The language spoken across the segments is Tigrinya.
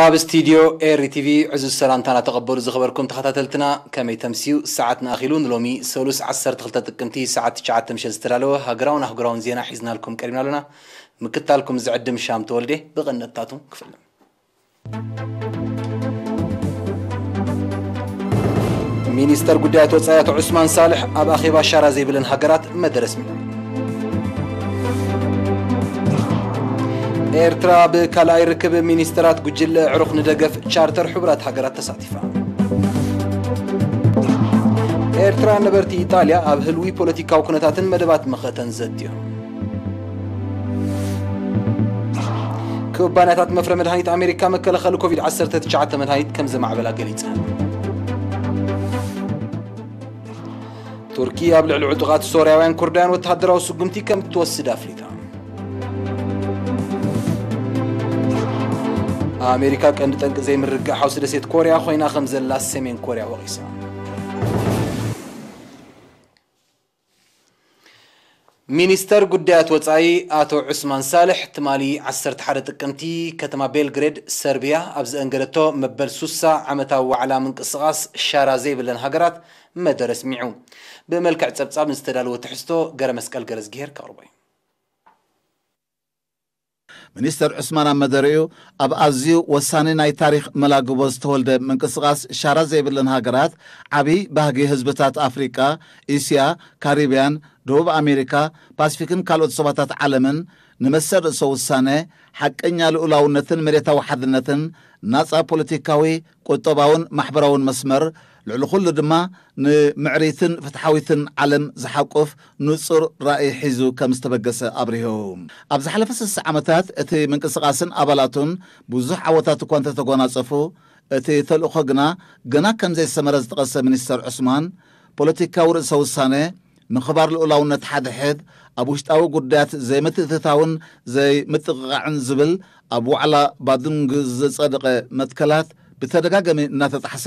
ኣብ ስቱድዮ ኤሪ ቲቪ ዕዙዝ ሰላምታና ተቐበሉ ዝኸበርኩም ተኸታተልትና፣ ከመይ ተምስዩ? ሰዓትና ኣኺሉ ንሎሚ ሰሉስ ዓሰርተ ክልተ ጥቅምቲ ሰዓት ትሽዓተ ምሸት ዝተዳለወ ሃገራውን ኣህጉራውን ዜና ሒዝናልኩም ቀሪብና ኣለና። ምክታልኩም ዝዕድም ሻም ተወልዴ ብቐንድታቱ ክፍልም። ሚኒስተር ጉዳያት ወጻኢ ኣቶ ዑስማን ሳልሕ ኣብ ኣኼባ ሻራ ዘይብለን ሃገራት መደረ ኣስሚዑ። ኤርትራ ብካልኣይ ርክብ ሚኒስተራት ጉጅለ ኣዕሩኽ ንደገፍ ቻርተር ሕቡራት ሃገራት ተሳቲፋ። ኤርትራ ነበርቲ ኢጣልያ ኣብ ህልዊ ፖለቲካዊ ኩነታትን መደባት መኸተን ዘትዮም። ኩባንያታት መፍረ መድሃኒት ኣሜሪካ መከላኸሊ ኮቪድ ዓሰርተ ትሽዓተ መድሃኒት ከም ዘማዕበላ ገሊጸን። ቱርኪ ኣብ ልዕሊ ዕጡቓት ሶርያውያን ኩርዳውያን ወተሃደራዊ ስጉምቲ ከም እትወስድ ኣፍሊጣ። ኣሜሪካ ቀንዲ ጠንቂ ዘይምርግጋእ ሓውሲ ደሴት ኮርያ ኮይና ከም ዘላ ሰሜን ኮርያ ወቒሳ። ሚኒስተር ጉዳያት ወጻኢ ኣቶ ዑስማን ሳልሕ ትማሊ ዓሰርተ ሓደ ጥቅምቲ ከተማ ቤልግሬድ ሰርቢያ ኣብ ዘአንገደቶ መበል ሱሳ ዓመታዊ ዋዕላ ምንቅስቓስ ሻራ ዘይብለን ሃገራት መደረ ኣስሚዑ። ብመልክዕ ጸብጻብ ንዝተዳለወ ትሕዝቶ ገረ መስቀል ገረዝግሄር ከቕርቦ እዩ። ሚኒስተር ዑስማን ኣብ መደረኡ፣ ኣብ ኣዝዩ ወሳኒ ናይ ታሪኽ መላግቦ ዝተወልደ ምንቅስቓስ ሻራ ዘይብለን ሃገራት ዓቢ ባህጊ ህዝብታት ኣፍሪቃ፣ እስያ፣ ካሪብያን፣ ደቡብ ኣሜሪካ፣ ፓስፊክን ካልኦት ዞባታት ዓለምን ንመሰል ርእሰ ውሳነ፣ ሓቀኛ ልኡላውነትን መሬታዊ ሓድነትን፣ ናጻ ፖለቲካዊ፣ ቁጠባውን ማሕበራውን መስመር፣ ልዕሊ ኩሉ ድማ ንምዕሪትን ፍትሓዊትን ዓለም ዝሓቁፍ ንጹር ራእይ ሒዙ ከም ዝተበገሰ ኣብሪሁ። ኣብ ዝሓለፈ ስሳ ዓመታት እቲ ምንቅስቓስን ኣባላቱን ብዙሕ ዓወታት እኳ እንተተጎናጸፉ፣ እቲ ተልእኾ ግና ገና ከም ዘይሰመረ ዝጠቐሰ ሚኒስተር ዑስማን፣ ፖለቲካዊ ርእሰ ውሳነ፣ ምኽባር ልኡላውነት ሓድሕድ፣ ኣብ ውሽጣዊ ጉዳያት ዘይምትእትታውን ዘይምጥቕቓዕን ዝብል ኣብ ዋዕላ ባዱንግ ዝጸደቐ መትከላት ብተደጋጋሚ እናተጣሕሰ፣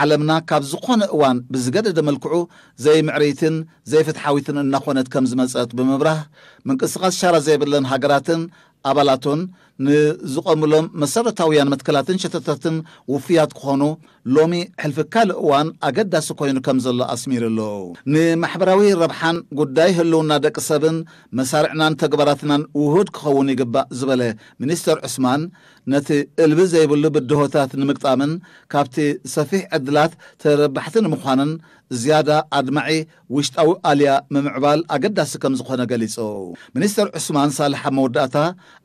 ዓለምና ካብ ዝኾነ እዋን ብዝገደደ መልክዑ ዘይምዕርይትን ዘይፍትሓዊትን እናኾነት ከም ዝመጸት ብምብራህ፣ ምንቅስቓስ ሻራ ዘይብለን ሃገራትን ኣባላቱን ንዝቐሙሎም መሰረታውያን መትከላትን ሸቶታትን ውፉያት ክኾኑ ሎሚ ሕልፊ ካልእ እዋን ኣገዳሲ ኮይኑ ከም ዘሎ ኣስሚሩ ኣሎ። ንማሕበራዊ ረብሓን ጉዳይ ህልውና ደቂ ሰብን መሳርዕናን ተግባራትናን ውሁድ ክኸውን ይግባእ ዝበለ ሚኒስተር ዑስማን፣ ነቲ እልቢ ዘይብሉ ብድሆታት ንምግጣምን ካብቲ ሰፊሕ ዕድላት ተረባሕቲ ንምዃንን ዝያዳ ኣድማዒ ውሽጣዊ ኣልያ ምምዕባል ኣገዳሲ ከም ዝኾነ ገሊጹ። ሚኒስተር ዑስማን ሳልሕ ኣብ መወዳእታ፣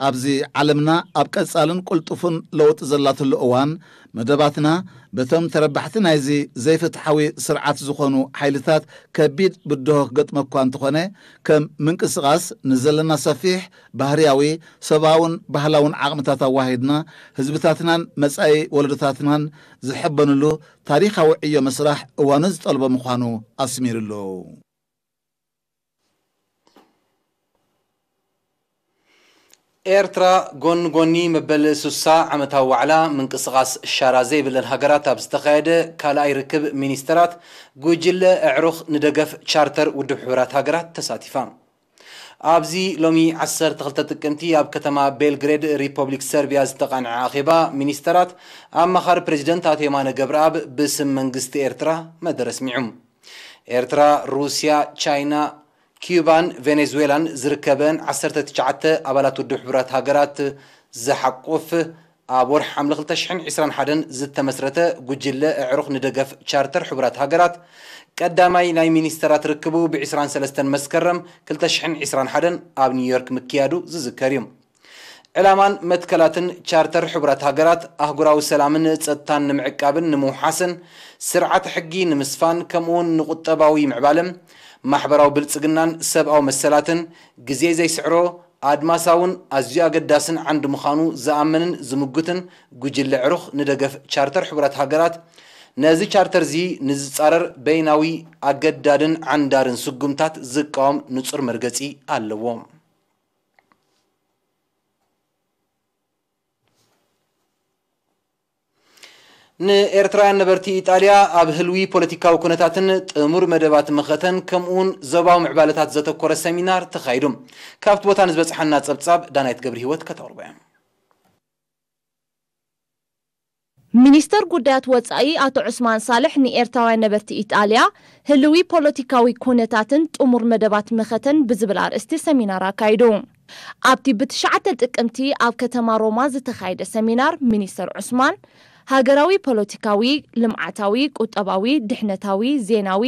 ኣብዚ ዓለምና ኣብ ቀጻልን ቅልጡፍን ለውጢ ዘላትሉ እዋን፣ መደባትና በቶም ተረባሕቲ ናይዚ ዘይፍትሓዊ ስርዓት ዝኾኑ ሓይልታት ከቢድ ብድሆ ክገጥመ እኳ እንተኾነ፣ ከም ምንቅስቓስ ንዘለና ሰፊሕ ባህርያዊ፣ ሰብኣውን ባህላውን ዓቕምታት ኣዋሂድና፣ ህዝብታትናን መጻኢ ወለዶታትናን ዝሕበንሉ ታሪኻዊ ዕዮ ምስራሕ እዋኑ ዝጠልቦ ምዃኑ ኣስሚሩሉ። ኤርትራ ጎኒ ጎኒ መበል ሱሳ ዓመታዊ ዋዕላ ምንቅስቓስ ሻራ ዘይብለን ሃገራት ኣብ ዝተኻየደ ካልኣይ ርክብ ሚኒስተራት ጉጅለ ኣዕሩኽ ንደገፍ ቻርተር ውድብ ሕቡራት ሃገራት ተሳቲፋ። ኣብዚ ሎሚ ዓሰርተ ክልተ ጥቅምቲ ኣብ ከተማ ቤልግሬድ ሪፐብሊክ ሰርቢያ ዝተቓንዐ ኣኼባ ሚኒስተራት ኣማኻሪ ፕሬዚደንት ኣቶ የማነ ገብረኣብ ብስም መንግስቲ ኤርትራ መደረ ኣስሚዑ። ኤርትራ፣ ሩስያ፣ ቻይና፣ ኪዩባን ቬኔዙዌላን ዝርከበን ዓሰርተ ትሽዓተ ኣባላት ውድብ ሕቡራት ሃገራት ዝሓቁፍ ኣብ ወርሒ ሓምለ ክልተ ሽሕን ዕስራን ሓደን ዝተመስረተ ጉጅለ ኣዕሩኽ ንደገፍ ቻርተር ሕቡራት ሃገራት ቀዳማይ ናይ ሚኒስተራት ርክቡ ብ ዕስራን ሰለስተን መስከረም ክልተ ሽሕን ዕስራን ሓደን ኣብ ኒውዮርክ ምክያዱ ዝዝከር እዩ። ዕላማን መትከላትን ቻርተር ሕቡራት ሃገራት ኣህጉራዊ ሰላምን ጸጥታን ንምዕቃብን ንምውሓስን፣ ስርዓተ ሕጊ ንምስፋን፣ ከምኡውን ንቁጠባዊ ምዕባለን ማሕበራዊ ብልጽግናን ሰብኣዊ መሰላትን ግዜ ዘይስዕሮ ኣድማሳውን ኣዝዩ ኣገዳስን ዓንዲ ምዃኑ ዝኣምንን ዝምጉትን ጉጅለ ዕሩኽ ንደገፍ ቻርተር ሕቡራት ሃገራት፣ ነዚ ቻርተር እዚ ንዝጻረር በይናዊ ኣገዳድን ዓንዳርን ስጉምታት ዝቃወም ንጹር መርገጺ ኣለዎ። ንኤርትራውያን ነበርቲ ኢጣልያ ኣብ ህልዊ ፖለቲካዊ ኩነታትን ጥሙር መደባት መኸተን ከምኡውን ዞባዊ ምዕባለታት ዘተኮረ ሰሚናር ተኻይዱ። ካብቲ ቦታ ንዝበጽሓና ጸብጻብ ዳናይት ገብረ ህይወት ከተቕርቦ እያ። ሚኒስተር ጉዳያት ወጻኢ ኣቶ ዑስማን ሳልሕ ንኤርትራውያን ነበርቲ ኢጣልያ ህልዊ ፖለቲካዊ ኩነታትን ጥሙር መደባት መኸተን ብዝብል ኣርእስቲ ሰሚናር ኣካይዱ። ኣብቲ ብትሽዓተ ጥቅምቲ ኣብ ከተማ ሮማ ዝተኻየደ ሰሚናር፣ ሚኒስተር ዑስማን፣ ሃገራዊ ፖለቲካዊ፣ ልምዓታዊ፣ ቁጠባዊ፣ ድሕነታዊ፣ ዜናዊ፣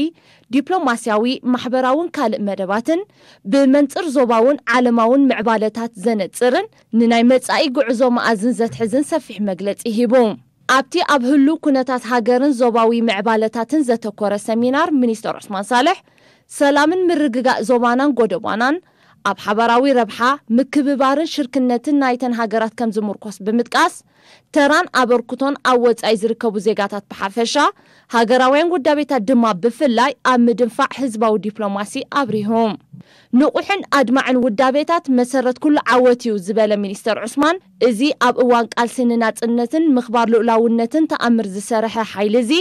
ዲፕሎማስያዊ፣ ማሕበራውን ካልእ መደባትን ብመንጽር ዞባውን ዓለማውን ምዕባለታት ዘነጽርን ንናይ መጻኢ ጉዕዞ መኣዝን ዘትሕዝን ሰፊሕ መግለጺ ሂቡ። ኣብቲ ኣብ ህሉው ኩነታት ሃገርን ዞባዊ ምዕባለታትን ዘተኮረ ሰሚናር፣ ሚኒስተር ዑስማን ሳልሕ፣ ሰላምን ምርግጋእ ዞባናን ጎደባናን፣ ኣብ ሓባራዊ ረብሓ፣ ምክብባርን ሽርክነትን ናይተን ሃገራት ከም ዝምርኮስ ብምጥቃስ፣ ተራን ኣበርክቶን ኣብ ወጻኢ ዝርከቡ ዜጋታት ብሓፈሻ፣ ሃገራውያን ውዳቤታት ድማ ብፍላይ ኣብ ምድንፋዕ ህዝባዊ ዲፕሎማሲ ኣብሪሁ። ንቑሕን ኣድማዕን ውዳቤታት መሰረት ኩሉ ዓወት እዩ ዝበለ ሚኒስተር ዑስማን፣ እዚ ኣብ እዋን ቃልሲ ንናጽነትን ምኽባር ልኡላውነትን ተኣምር ዝሰርሐ ሓይሊ እዚ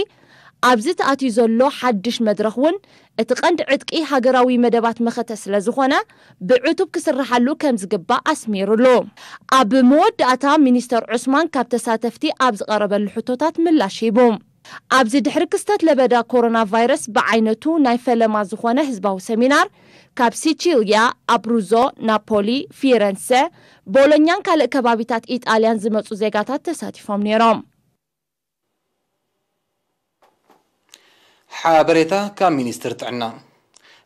ኣብዚ ተኣትዩ ዘሎ ሓድሽ መድረኽ እውን እቲ ቀንዲ ዕጥቂ ሃገራዊ መደባት መኸተ ስለ ዝኾነ ብዕቱብ ክስርሓሉ ከም ዝግባእ ኣስሚሩሉ። ኣብ መወዳእታ ሚኒስተር ዑስማን ካብ ተሳተፍቲ ኣብ ዝቐረበሉ ሕቶታት ምላሽ ሂቡ። ኣብዚ ድሕሪ ክስተት ለበዳ ኮሮና ቫይረስ ብዓይነቱ ናይ ፈለማ ዝኾነ ህዝባዊ ሰሚናር ካብ ሲቺልያ፣ ኣብሩዞ፣ ናፖሊ፣ ፊረንሰ፣ ቦሎኛን ካልእ ከባቢታት ኢጣልያን ዝመጹ ዜጋታት ተሳቲፎም ነይሮም። ሓበሬታ ካብ ሚኒስትር ጥዕና።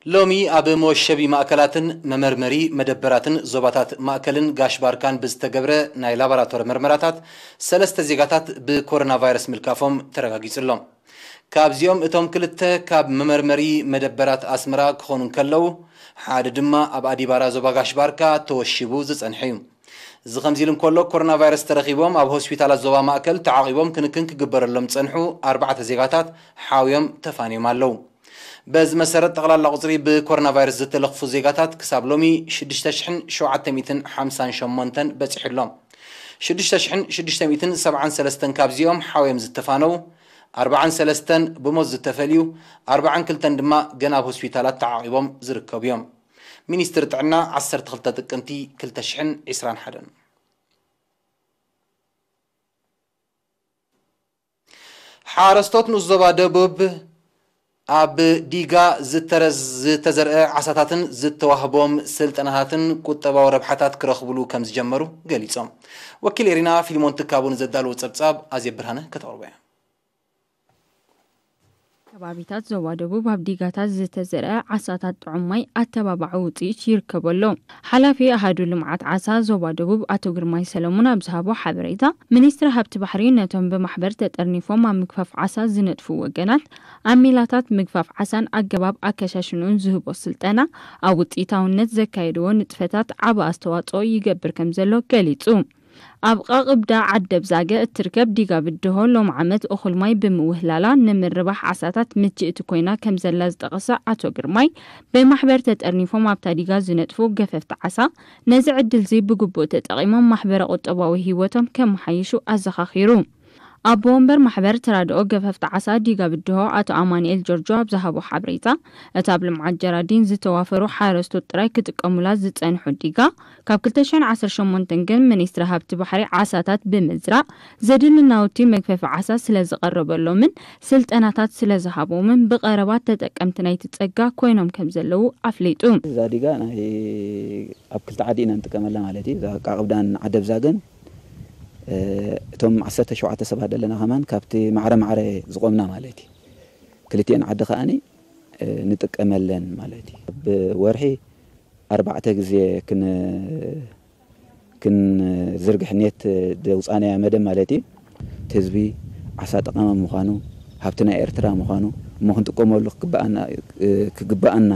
ሎሚ ኣብ መወሸቢ ማእከላትን መመርመሪ መደበራትን ዞባታት ማእከልን ጋሽ ባርካን ብዝተገብረ ናይ ላቦራቶሪ መርመራታት ሰለስተ ዜጋታት ብኮሮና ቫይረስ ምልካፎም ተረጋጊጹ ኣሎ። ካብዚኦም እቶም ክልተ ካብ መመርመሪ መደበራት ኣስመራ ክኾኑ እንከለዉ፣ ሓደ ድማ ኣብ ኣዲባራ ዞባ ጋሽ ባርካ ተወሺቡ ዝጸንሐ እዩ። እዚ ከምዚ ኢሉ እንከሎ፣ ኮሮና ቫይረስ ተረኺቦም ኣብ ሆስፒታላት ዞባ ማእከል ተዓቒቦም ክንክን ክግበረሎም ዝጸንሑ ኣርባዕተ ዜጋታት ሓውዮም ተፋንዮም ኣለዉ። በዚ መሰረት፣ ጠቕላላ ቁጽሪ ብኮሮና ቫይረስ ዝተለኽፉ ዜጋታት ክሳብ ሎሚ ሽዱሽተ ሽሕን ሸውዓተ ሚእትን ሓምሳን ሸሞንተን በጺሑ ኣሎ። ሽዱሽተ ሽሕን ሽዱሽተ ሚእትን ሰብዓን ሰለስተን ካብዚኦም ሓውዮም ዝተፋነዉ፣ ኣርባዓን ሰለስተን ብሞት ዝተፈልዩ፣ ኣርባዓን ክልተን ድማ ገና ኣብ ሆስፒታላት ተዓቒቦም ዝርከቡ እዮም። ሚኒስትሪ ጥዕና፣ ዓሰርተ ክልተ ጥቅምቲ ክልተ ሽሕን ዕስራን ሓደን። ሓረስቶት ንኡስ ዞባ ደቡብ ኣብ ዲጋ ዝተረ-፣ ዝተዘርአ ዓሳታትን ዝተዋህቦም ስልጠናታትን ቁጠባዊ ረብሓታት ክረኽብሉ ከም ዝጀመሩ ገሊጾም። ወኪል ኤሪና ፊልሞን ትካቡ ንዘዳለዎ ጸብጻብ ኣዜብ ብርሃነ ከተቕርቦ እያ። ከባቢታት ዞባ ደቡብ ኣብ ዲጋታት ዝተዘርአ ዓሳታት ጥዑም ማይ ኣተባባዒ ውፅኢት ይርከቦ ኣሎ። ሓላፊ ኣሃዱ ልምዓት ዓሳ ዞባ ደቡብ ኣቶ ግርማይ ሰለሙን ኣብ ዝሃቦ ሓበሬታ፣ ሚኒስትሪ ሃብቲ ባሕሪ ነቶም ብማሕበር ተጠርኒፎም ኣብ ምግፋፍ ዓሳ ዝነጥፉ ወገናት ኣብ ሜላታት ምግፋፍ ዓሳን ኣገባብ ኣከሻሽንኡን ዝህቦ ስልጠና ኣብ ውፅኢታውነት ዘካየድዎ ንጥፈታት ዓቢ ኣስተዋፅኦ ይገብር ከም ዘሎ ገሊፁ። ኣብ ቃቕብዳ ዓደብ ዛገ እትርከብ ዲጋ ብድሆ ሎም ዓመት እኹል ማይ ብምውህላላ ንምርባሕ ዓሳታት ምችእቲ ኮይና ከም ዘላ ዝጠቐሰ ኣቶ ግርማይ፣ ብማሕበር ተጠርኒፎም ኣብታ ዲጋ ዝነጥፉ ገፈፍቲ ዓሳ ነዚ ዕድልዚ ብግቡእ ተጠቒሞም ማሕበረ ቁጠባዊ ህይወቶም ከመሓይሹ ኣዘኻኺሩ። ኣቦ ወንበር ማሕበር ተራድኦ ገፈፍቲ ዓሳ ዲጋ ብድሆ ኣቶ ኣማኑኤል ጆርጆ ኣብ ዝሃቦ ሓበሬታ፣ እታ ኣብ ልምዓት ጀራዲን ዝተዋፈሩ ሓረስቶት ጥራይ ክጥቀሙላ ዝጸንሑ ዲጋ፣ ካብ ክልተ ሽሕን ዓሰርተ ሸሞንተን ግን ሚኒስትሪ ሃብቲ ባሕሪ ዓሳታት ብምዝራእ ዘድሊ ናውቲ መግፈፊ ዓሳ ስለ ዝቐረበሎምን ስልጠናታት ስለ ዝሃቦምን ብቐረባ ተጠቀምቲ ናይቲ ጸጋ ኮይኖም ከም ዘለዉ ኣፍሊጡ። እዛ ዲጋ ናይ ኣብ ክልተ ዓዲ ኢና ንጥቀመላ ማለት እዩ። እዛ ቃቕብዳን ዓደብ ዛገን፣ እ፣ እቶም ዓሰርተ ሸውዓተ ሰባት ዘለና ከማን ካብቲ ማዕረ ማዕረ ዝቖምና ማለት እዩ። ክልቲኤን ዓዲ ከኣኒ፣ እ፣ ንጥቀመለን ማለት እዩ። ብወርሒ ኣርባዕተ ግዜ ክን-፣ ክንዝርግሕ ኔት ደውፃናያ መደብ ማለት እዩ። እቲ ህዝቢ ዓሳ ጠቓሚ ምዃኑ፣ ሃብቲ ናይ ኤርትራ ምዃኑ፣ እሞ ክንጥቀመሉ ክግበኣና፣ ክግበኣና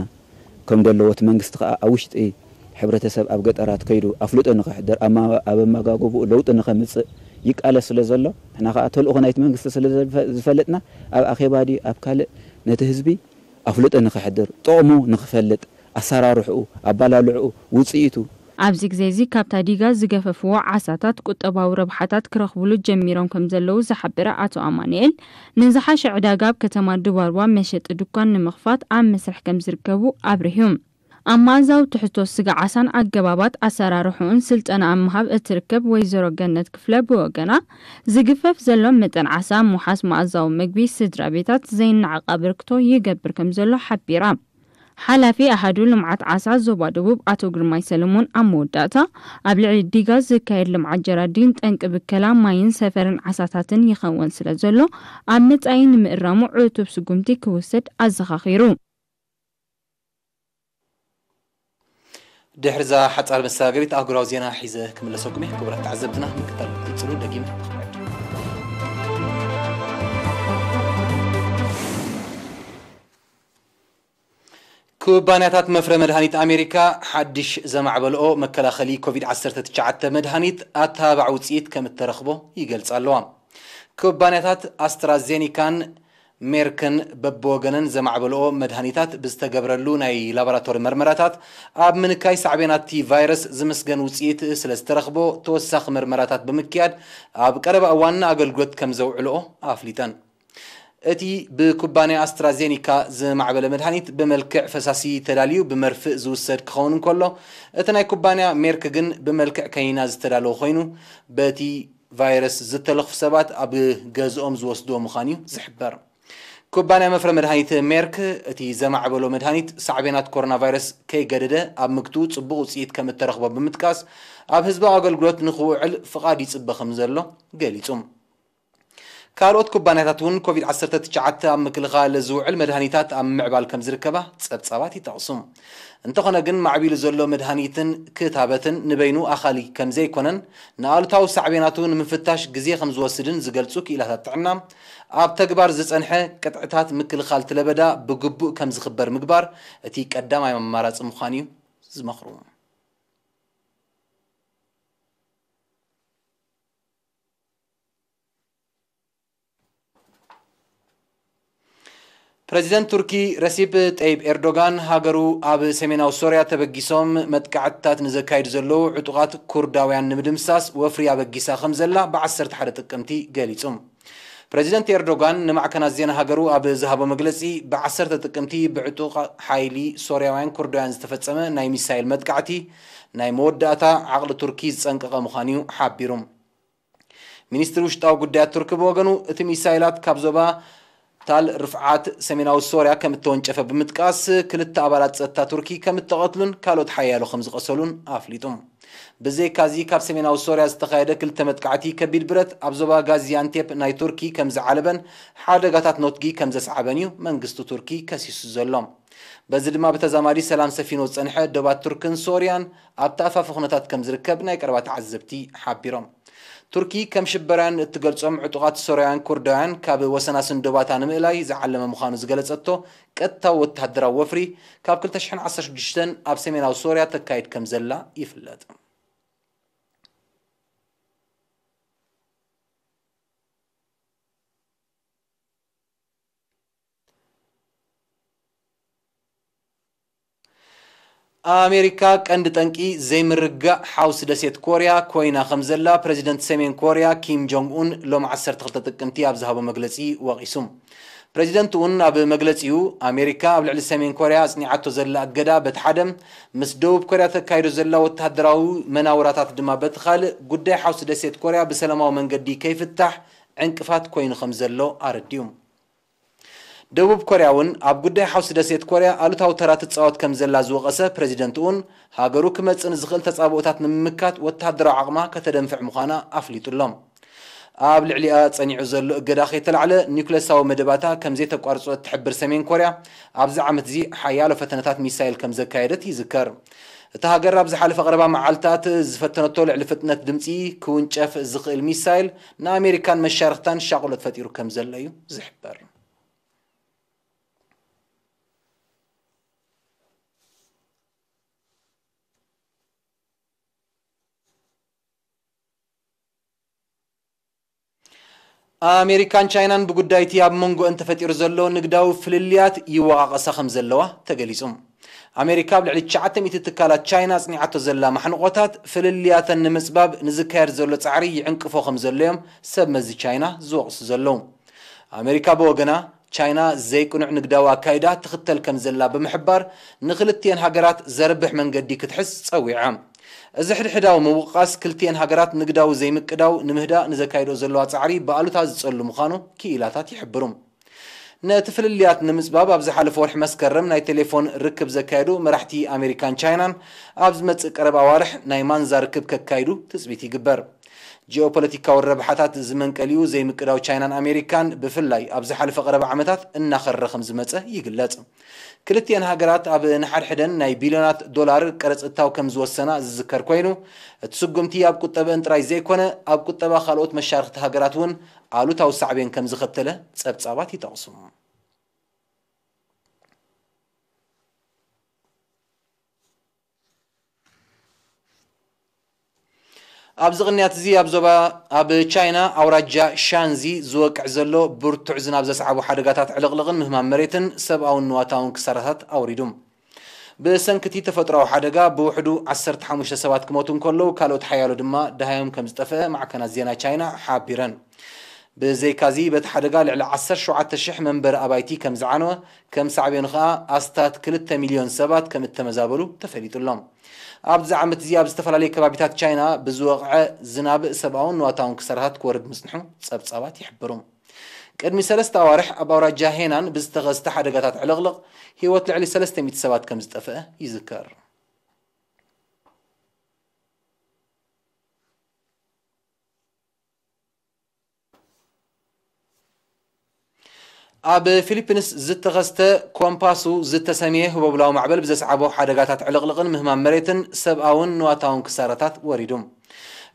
ከም ዘለዎ፣ እቲ መንግስቲ ከኣ ኣብ ውሽጢ ሕብረተሰብ ኣብ ገጠራት ከይዱ ኣፍልጦ ንኸሕድር፣ ኣብ ማ-፣ ኣብ ኣመጋግብኡ ለውጢ ንኸምጽእ ይቃለስ ስለ ዘሎ፣ ንሕና ከኣ ተልእኾ ናይቲ መንግስቲ ስለ ዝፈ-፣ ዝፈልጥና፣ ኣብ ኣኼባ ድዩ ኣብ ካልእ ነቲ ህዝቢ ኣፍልጦ ንኸሕድር፣ ጥቕሙ ንኽፈልጥ፣ ኣሰራርሕኡ፣ ኣባላልዕኡ፣ ውጽኢቱ። ኣብዚ ግዜ እዚ ካብታ ዲጋ ዝገፈፍዎ ዓሳታት ቁጠባዊ ረብሓታት ክረኽብሉ ጀሚሮም ከም ዘለዉ ዝሓበረ ኣቶ ኣማኑኤል፣ ንዝሓሸ ዕዳጋ ኣብ ከተማ ድባርባ መሸጢ ድኳን ንምኽፋት ኣብ መስርሕ ከም ዝርከቡ ኣብሪሁ። ኣብ መኣዛዊ ትሕዝቶ ስጋ ዓሳን ኣገባባት ኣሰራርሕኡን ስልጠና ኣብ ምሃብ እትርከብ ወይዘሮ ገነት ክፍለ ብወገና፣ ዝግፈፍ ዘሎ መጠን ዓሳ ኣብ ምውሓስ መኣዛዊ ምግቢ ስድራ ቤታት ዘይነዓቕ ኣበርክቶ ይገብር ከም ዘሎ ሓቢራ። ሓላፊ ኣሃዱ ልምዓት ዓሳ ዞባ ደቡብ ኣቶ ግርማይ ሰለሞን ኣብ መወዳእታ፣ ኣብ ልዕሊ ዲጋ ዝካየድ ልምዓት ጀራዲን ጠንቂ ብከላ ማይን ሰፈርን ዓሳታትን ይኸውን ስለ ዘሎ፣ ኣብ መጻኢ ንምእራሙ ዕቱብ ስጉምቲ ክውሰድ ኣዘኻኺሩ። ድሕሪ እዛ ሓጻር መሰጋገሪት ኣህጉራዊ ዜና ሒዘ ክምለሰኩም እየ። ክቡራት ተዓዘብትና፣ ምክታል ቀጽሉ። ደጊመ ክብረት ኩባንያታት መፍረ መድሃኒት ኣሜሪካ ሓድሽ ዘማዕበልኦ መከላኸሊ ኮቪድ ዓሰርተ ትሽዓተ መድሃኒት ኣተባባዕ ውፅኢት ከም እተረኽቦ ይገልጻ ኣለዋ። ኩባንያታት ኣስትራዜኒካን ሜርክን በብወገነን ዘማዕበልኦ መድሃኒታት ብዝተገብረሉ ናይ ላቦራቶሪ መርመራታት ኣብ ምንካይ ሳዕቤናት እቲ ቫይረስ ዝምስገን ውፅኢት ስለ ዝተረኽቦ ተወሳኺ መርመራታት ብምክያድ ኣብ ቀረባ እዋን ንኣገልግሎት ከም ዘውዕልኦ ኣፍሊጠን። እቲ ብኩባንያ ኣስትራዜኒካ ዝማዕበለ መድሃኒት ብመልክዕ ፈሳሲ ተዳልዩ ብመርፍእ ዝውሰድ ክኸውን እንከሎ፣ እቲ ናይ ኩባንያ ሜርክ ግን ብመልክዕ ከኒና ዝተዳለወ ኮይኑ፣ በቲ ቫይረስ ዝተለኽፉ ሰባት ኣብ ገዝኦም ዝወስድዎ ምዃኑ እዩ ዝሕበር። ኩባንያ መፍረ መድሃኒት ሜርክ፣ እቲ ዘማዕበሎ መድሃኒት ሳዕቤናት ኮሮና ቫይረስ ከይገደደ ኣብ ምግትኡ ጽቡቕ ውጽኢት ከም እተረኽቦ ብምጥቃስ፣ ኣብ ህዝባዊ ኣገልግሎት ንኽውዕል ፍቓድ ይጽበ ከም ዘሎ ገሊጹ። ካልኦት ኩባንያታት እውን ኮቪድ ዓሰርተ ትሽዓተ ኣብ ምክልኻል ዝውዕል መድሃኒታት ኣብ ምዕባል ከም ዝርከባ ጸብጻባት ይጠቕሱ። እንተኾነ ግን፣ ማዕቢሉ ዘሎ መድሃኒትን ክታበትን ንበይኑ ኣኻሊ ከም ዘይኮነን፣ ንኣሉታዊ ሳዕቤናቱ ንምፍታሽ ግዜ ከም ዝወስድን ዝገልጹ ክኢላታት ጥዕና፣ ኣብ ተግባር ዝጸንሐ ቅጥዕታት ምክልኻል እቲ ለበዳ ብግቡእ ከም ዝኽበር ምግባር እቲ ቀዳማይ ኣማራጺ ምዃኑ እዩ ዝመኽሩ። ፕረዚደንት ቱርኪ ረሲፕ ጠይብ ኤርዶጋን፣ ሃገሩ ኣብ ሰሜናዊ ሶርያ ተበጊሶም መጥቃዕትታት ንዘካይዱ ዘለዉ ዕጡቓት ኩርዳውያን ንምድምሳስ ወፍሪ ኣበጊሳ ከም ዘላ ብ ዓሰርተ ሓደ ጥቅምቲ ገሊጹ። ፕረዚደንት ኤርዶጋን ንማዕከናት ዜና ሃገሩ ኣብ ዝሃቦ መግለጺ፣ ብ ዓሰርተ ጥቅምቲ ብዕጡቕ ሓይሊ ሶርያውያን ኩርዳውያን ዝተፈጸመ ናይ ሚሳይል መጥቃዕቲ፣ ናይ መወዳእታ ዓቕሊ ቱርኪ ዝጸንቀቐ ምዃኑ እዩ ሓቢሩ። ሚኒስትሪ ውሽጣዊ ጉዳያት ቱርኪ ብወገኑ፣ እቲ ሚሳይላት ካብ ዞባ ታል ርፍዓት ሰሜናዊ ሶርያ ከም እተወንጨፈ ብምጥቃስ፣ ክልተ ኣባላት ጸጥታ ቱርኪ ከም እተቐትሉን ካልኦት ሓያሎ ከም ዝቐሰሉን ኣፍሊጡ። ብዘይካዚ፣ ካብ ሰሜናዊ ሶርያ ዝተኻየደ ክልተ መጥቃዕቲ ከቢድ ብረት ኣብ ዞባ ጋዚያንቴፕ ናይ ቱርኪ ከም ዝዓለበን ሓደጋታት ኖትጊ ከም ዘስዓበን እዩ መንግስቲ ቱርኪ ከሲሱ ዘሎ። በዚ ድማ ብተዛማዲ ሰላም ሰፊኑ ዝጸንሐ ዶባት ቱርክን ሶርያን ኣብቲ ኣፋፊ ኩነታት ከም ዝርከብ ናይ ቀረባ ተዓዘብቲ ሓቢሮም። ቱርኪ ከም ሽበራውያን እትገልጾም ዕጡቓት ሶርያውያን ኩርዳውያን ካብ ወሰናስን ዶባታ ንምእላይ ዝዓለመ ምዃኑ ዝገለጸቶ ቀጥታዊ ወተሃደራዊ ወፍሪ፣ ካብ ክልተ ሽሕን ዓሰርተ ሽዱሽተን ኣብ ሰሜናዊ ሶርያ ተካይድ ከም ዘላ ይፍለጥ። ኣሜሪካ ቀንዲ ጠንቂ ዘይምርግጋእ ሓውሲ ደሴት ኮርያ ኮይና ከም ዘላ ፕረዚደንት ሰሜን ኮርያ ኪም ጆንግ ኡን ሎም ዓሰርተ ክልተ ጥቅምቲ ኣብ ዝሃቦ መግለጺ ወቒሱ። ፕረዚደንት ኡን ኣብ መግለጺኡ፣ ኣሜሪካ ኣብ ልዕሊ ሰሜን ኮርያ ኣጽኒዓቶ ዘላ እገዳ በቲ ሓደ፣ ምስ ደቡብ ኮርያ ተካይዶ ዘላ ወተሃደራዊ መናውራታት ድማ በቲ ካልእ፣ ጉዳይ ሓውሲ ደሴት ኮርያ ብሰላማዊ መንገዲ ከይፍታሕ ዕንቅፋት ኮይኑ ከም ዘሎ ኣረዲኡ። ደቡብ ኮርያ እውን ኣብ ጉዳይ ሓውሲ ደሴት ኮርያ ኣሉታዊ ተራ ትጻወት ከም ዘላ ዝወቐሰ ፕረዚደንት ኡን፣ ሃገሩ ክመጽእ ንዝኽእል ተጻብኦታት ንምምካት ወተሃደራዊ ዓቕማ ከተደንፍዕ ምዃና ኣፍሊጡ ኣሎ። ኣብ ልዕሊኣ ጸኒዑ ዘሎ እገዳ ከይተላዕለ፣ ኒውክለሳዊ መደባታ ከም ዘይተቋርጾ እትሕብር ሰሜን ኮርያ፣ ኣብዚ ዓመት እዚ ሓያሎ ፈተነታት ሚሳይል ከም ዘካየደት ይዝከር። እታ ሃገር ኣብ ዝሓለፈ ቀረባ መዓልታት ዝፈተነቶ ልዕሊ ፍጥነት ድምጺ ክውንጨፍ ዝኽእል ሚሳይል ንኣሜሪካን መሻርኽታን ሻቕሎት ፈጢሩ ከም ዘሎ እዩ ዝሕበር። ኣሜሪካን ቻይናን ብጉዳይ እቲ ኣብ መንጎአን ተፈጢሩ ዘሎ ንግዳዊ ፍልልያት ይወቓቐሳ ከም ዘለዋ ተገሊጹ። ኣሜሪካ ኣብ ልዕሊ ትሽዓተ ሚእቲ ትካላት ቻይና ኣጽኒዓቶ ዘላ ማሕንቖታት፣ ፍልልያተን ንምጽባብ ንዝካየድ ዘሎ ጻዕሪ ይዕንቅፎ ከም ዘሎ እዮም ሰብ መዚ ቻይና ዝወቕሱ ዘለዉ። ኣሜሪካ ብወገና፣ ቻይና ዘይቅኑዕ ንግዳዊ ኣካይዳ ትኽተል ከም ዘላ ብምሕባር፣ ንኽልቲኤን ሃገራት ዘርብሕ መንገዲ ክትሕዝ ጸዊዓ። እዚ ሕድሕዳዊ ምውቃስ ክልቲኤን ሃገራት ንግዳዊ ዘይምቅዳው ንምህዳእ ንዘካይዶ ዘለዋ ጻዕሪ ብኣሉታ ዝጸሉ ምዃኑ ክኢላታት ይሕብሩ። ነቲ ፍልልያት ንምጽባብ ኣብ ዝሓለፈ ወርሒ መስከረም ናይ ቴሌፎን ርክብ ዘካየዱ መራሕቲ ኣሜሪካን ቻይናን፣ ኣብ ዝመጽእ ቀረባ ኣዋርሕ ናይ ማንዛ ርክብ ከካይዱ ትጽቢት ይግበር። ጂኦፖለቲካዊ ረብሓታት ዝመንቀሊኡ ዘይምቅዳው ቻይናን ኣሜሪካን፣ ብፍላይ ኣብ ዝሓለፈ ቀረባ ዓመታት እናኸረረ ከም ዝመጸ ይግለጽ። ክልቲኤን ሃገራት ኣብ ንሓድሕደን ናይ ቢልዮናት ዶላር ቀረጽ እታው ከም ዝወሰና ዝዝከር ኮይኑ፣ እቲ ስጉምቲ ኣብ ቁጠበአን ጥራይ ዘይኮነ፣ ኣብ ቁጠባ ካልኦት መሻርኽቲ ሃገራት እውን ኣሉታዊ ሳዕቤን ከም ዝኸተለ ጸብጻባት ይጠቕሱ። ኣብዚ ቅንያት እዚ ኣብ ዞባ፣ ኣብ ቻይና ኣውራጃ ሻንዚ ዝወቅዕ ዘሎ ብርቱዕ ዝናብ ዘስዓቡ ሓደጋታት ዕልቕልቕን ምህማም መሬትን ሰብኣውን ንዋታውን ክሳራታት ኣውሪዱ። ብሰንኪ እቲ ተፈጥሮኣዊ ሓደጋ ብውሕዱ ዓሰርተ ሓሙሽተ ሰባት ክሞቱ እንከለዉ፣ ካልኦት ሓያሎ ድማ ደሃዮም ከም ዝጠፍአ ማዕከናት ዜና ቻይና ሓቢረን። ብዘይካዚ፣ በቲ ሓደጋ ልዕሊ ዓሰርተ ሸውዓተ ሽሕ መንበሪ ኣባይቲ ከም ዝዓነወ፣ ከም ሳዕቤኑ ከኣ ኣስታት ክልተ ሚልዮን ሰባት ከም እተመዛበሉ ተፈሊጡ ኣሎ። ኣብዚ ዓመት እዚ ኣብ ዝተፈላለዩ ከባቢታት ቻይና ብዝወቕዐ ዝናብ ሰብኣውን ንዋታውን ክሳራታት ክወርድ ምጽንሑ ጸብጻባት ይሕብሩ። ቅድሚ ሰለስተ ኣዋርሕ ኣብ ኣውራጃ ሄናን ብዝተኸስተ ሓደጋታት ዕልቕልቕ ህይወት ልዕሊ ሰለስተ ሚእቲ ሰባት ከም ዝጠፍአ ይዝከር። ኣብ ፊሊፒንስ ዝተኸስተ ኮምፓሱ ዝተሰምየ ህቦብላዊ ማዕበል ብዘስዓቦ ሓደጋታት ዕልቕልቕን ምህማም መሬትን ሰብኣውን ንዋታውን ክሳራታት ወሪዱ።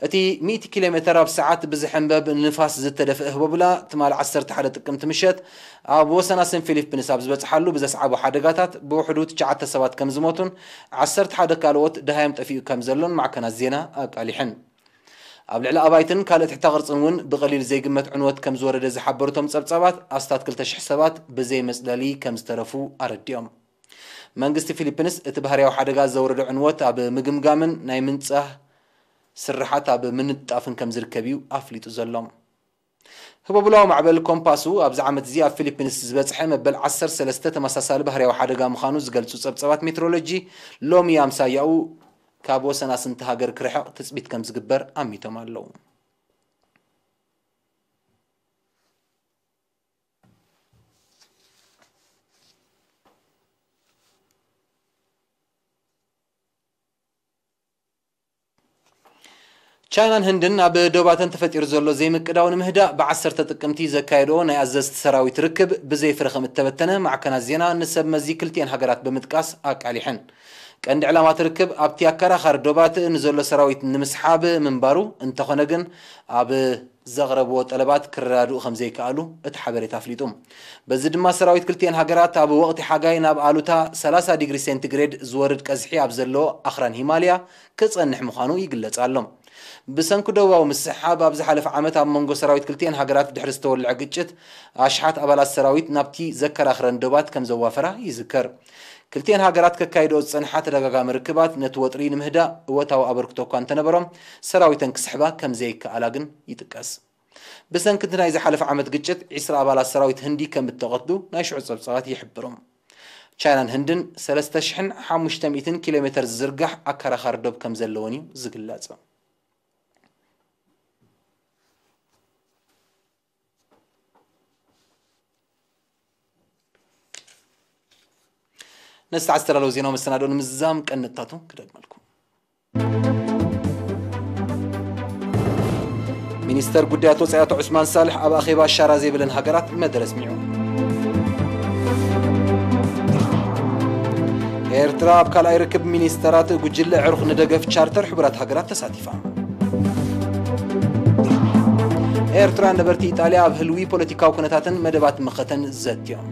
እቲ ሚእቲ ኪሎ ሜተር ኣብ ሰዓት ብዝሕንበብ ንፋስ ዝተደፍአ ህቦብላ ትማሊ ዓሰርተ ሓደ ጥቅምቲ ምሸት ኣብ ወሰናስን ፊሊፒንስ ኣብ ዝበጽሓሉ ብዘስዓቦ ሓደጋታት ብውሕዱ ትሽዓተ ሰባት ከም ዝሞቱን ዓሰርተ ሓደ ካልኦት ደሃዮም ጠፊኡ ከም ዘሎን ማዕከናት ዜና ኣቃሊሐን። ኣብ ልዕሊ ኣባይትን ካልእ ትሕተ ቅርጽን እውን ብቐሊል ዘይግመት ዕንወት ከም ዝወረደ ዝሓበሩ እቶም ጸብጻባት፣ ኣስታት ክልተ ሽሕ ሰባት ብዘይ መጽለሊ ከም ዝተረፉ ኣረዲኦም። መንግስቲ ፊሊፒንስ እቲ ባህርያዊ ሓደጋ ዘውረዶ ዕንወት ኣብ ምግምጋምን ናይ ምንጻህ ስርሓት ኣብ ምንጣፍን ከም ዝርከብ እዩ ኣፍሊጡ ዘሎ። ህቦብላዊ ማዕበል ኮምፓሱ ኣብዚ ዓመት እዚ ኣብ ፊሊፒንስ ዝበጽሐ መበል ዓሰርተ ሰለስተ ተመሳሳሊ ባህርያዊ ሓደጋ ምዃኑ ዝገልጹ ጸብጻባት ሜትሮሎጂ፣ ሎሚ ኣምሳያኡ ካብ ወሰናስንቲ ሃገር ክርሕቕ ትጽቢት ከም ዝግበር ኣሚቶም ኣለዉ። ቻይናን ህንድን ኣብ ዶባተን ተፈጢሩ ዘሎ ዘይምቅዳው ንምህዳእ ብዓሰርተ ጥቅምቲ ዘካየድኦ ናይ ኣዘዝቲ ሰራዊት ርክብ ብዘይ ፍረ ከም እተበተነ ማዕከናት ዜና ንሰብ መዚ ክልቲኤን ሃገራት ብምጥቃስ ኣቃሊሐን። ቀንዲ ዕላማ እቲ ርክብ ኣብቲ ኣከራኻሪ ዶባት ንዘሎ ሰራዊት ንምስሓብ ምንባሩ፣ እንተኾነ ግን ኣብ ዘቕረብዎ ጠለባት ክረዳድኡ ከም ዘይከኣሉ እቲ ሓበሬታ ኣፍሊጡ። በዚ ድማ ሰራዊት ክልቲኤን ሃገራት ኣብ ወቕቲ ሓጋይ ናብ ኣሉታ ሰላሳ ዲግሪ ሴንቲግሬድ ዝወርድ ቀዝሒ ኣብ ዘለዎ ኣኽራን ሂማልያ ክጸንሕ ምዃኑ ይግለጽ ኣሎ። ብሰንኪ ደቡባዊ ምስሕሓብ ኣብ ዝሓለፈ ዓመት ኣብ መንጎ ሰራዊት ክልቲኤን ሃገራት ድሕሪ ዝተወልዐ ግጭት ኣሽሓት ኣባላት ሰራዊት ናብቲ ዘከራኽረን ዶባት ከም ዘዋፈራ ይዝከር። ክልቲኤን ሃገራት ከካይድኦ ዝጸንሓ ተደጋጋሚ ርክባት ነቲ ወጥሪ ንምህዳእ እወታዊ ኣበርክቶ እኳ እንተነበሮም፣ ሰራዊተን ክስሕባ ከም ዘይከኣላ ግን ይጥቀስ። ብሰንኪ እቲ ናይ ዝሓለፈ ዓመት ግጭት ዒስራ ኣባላት ሰራዊት ህንዲ ከም እተቐትሉ ናይ ሽዑ ጸብጻባት ይሕብሩ። ቻይናን ህንድን ሰለስተ ሽሕን ሓሙሽተ ሚእትን ኪሎ ሜተር ዝዝርጋሕ ኣከራኻሪ ዶብ ከም ዘለወን እዩ ዝግለጽ። ነዚ ዝተዓዝተላለዉ ዜናዊ መሰናድኦ ንምዝዛም ቀንጥታቱ ክደግመልኩም። ሚኒስተር ጉዳያት ወጻኢ ኣቶ ዑስማን ሳልሕ ኣብ ኣኼባ ሻራ ዘይብለን ሃገራት መደረ ኣስሚዑ። ኤርትራ ኣብ ካልኣይ ርክብ ሚኒስተራት ጉጅለ ዕሩኽ ንደገፍ ቻርተር ሕቡራት ሃገራት ተሳቲፋ። ኤርትራውያን ነበርቲ ኢጣልያ ኣብ ህልዊ ፖለቲካዊ ኩነታትን መደባት መኸተን ዘትዮም።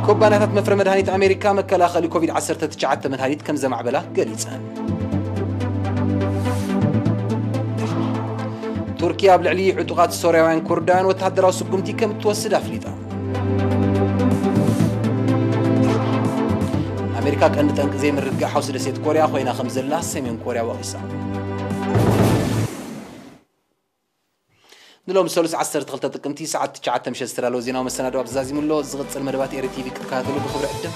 ኩባንያታት መፍረ መድሃኒት ኣሜሪካ መከላኸሊ ኮቪድ ዓሰርተ ትሽዓተ መድሃኒት ከም ዘማዕበላ ገሊጸን። ቱርኪ ኣብ ልዕሊ ዕጡቓት ሶርያውያን ኩርዳውያን ወተሃደራዊ ስጉምቲ ከም እትወስድ ኣፍሊጣ። ኣሜሪካ ቀንዲ ጠንቂ ዘይምርግጋእ ሓውሲ ደሴት ኮርያ ኮይና ከም ዘላ ሰሜን ኮርያ ወቒሳ። ንሎም ሰሉስ ዓሰርተ ክልተ ጥቅምቲ ሰዓት ትሽዓተ ምሸት ዝተዳለወ ዜናዊ መሰናዶ ኣብ ዛዚሙ ኣሎ። ዝቕጽል መደባት ኤሪ ቲቪ ክትከታተሉ ብኽብሪ ዕድም።